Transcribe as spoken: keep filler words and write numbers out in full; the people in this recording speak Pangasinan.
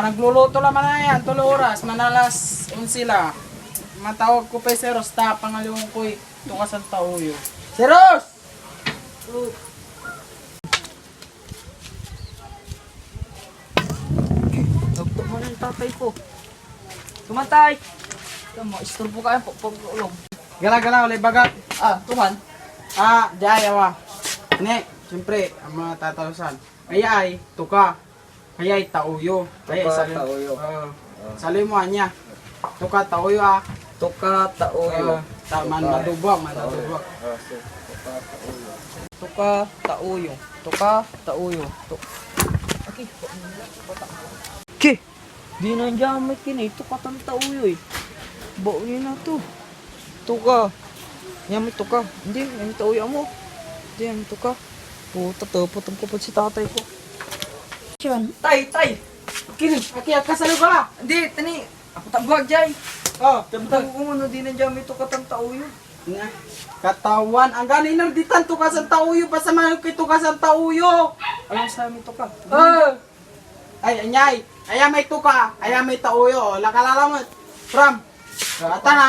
Nagluluto la man ayan, tolo oras, manalas onse la. Matawag ko pay si Ros, ta pangaliwan koy tukasan tauyo. Si Ros! Tugtog mo na yung tatay ko. Tumantay! Ito mo, istorbo ka, pagpagulong. Gala-gala, walay bagat. Ah, tuman. Ah, diay, awa. Ne, siyempre, ang mga tatalusan. Ayay, tuka. Ayay, tauyo. Ayay, Tuka, sali-, tauyo. Ah, Ah. Sali mo, anya. Tuka, tauyo, ah. Tuka, tauyo. Ah, ta-, man-, Tuka, madubak, tauyo. Madubak. Ah, sige. Tuka, tauyo. Tuka, tauyo. Tuka, tauyo. Tu-, okay. Ki! Di na dyan may kinay, tuka tan tauyo eh. Bao ni na to. Tuka. Yan may tuka. Hindi, yan may tauyo mo. Hindi, yan may tuka. Puta, tapatem ko pa si tatay ko. Siyan. Tay, tay! Kini, aki, akasalo ka? Hindi, tani. Ako tabuag, jay. Oh, Tabutang ko mo, no, di na dyan may tuka tan tauyo. Na. Katawan, ang gani na di tan tuka san tauyo, basta man kay tuka san tauyo. Alam sa amin tuka. Oh. Ay, anyay. Aya may tuka, aya may tauyo. Lakalala mo. Pram. Atan na.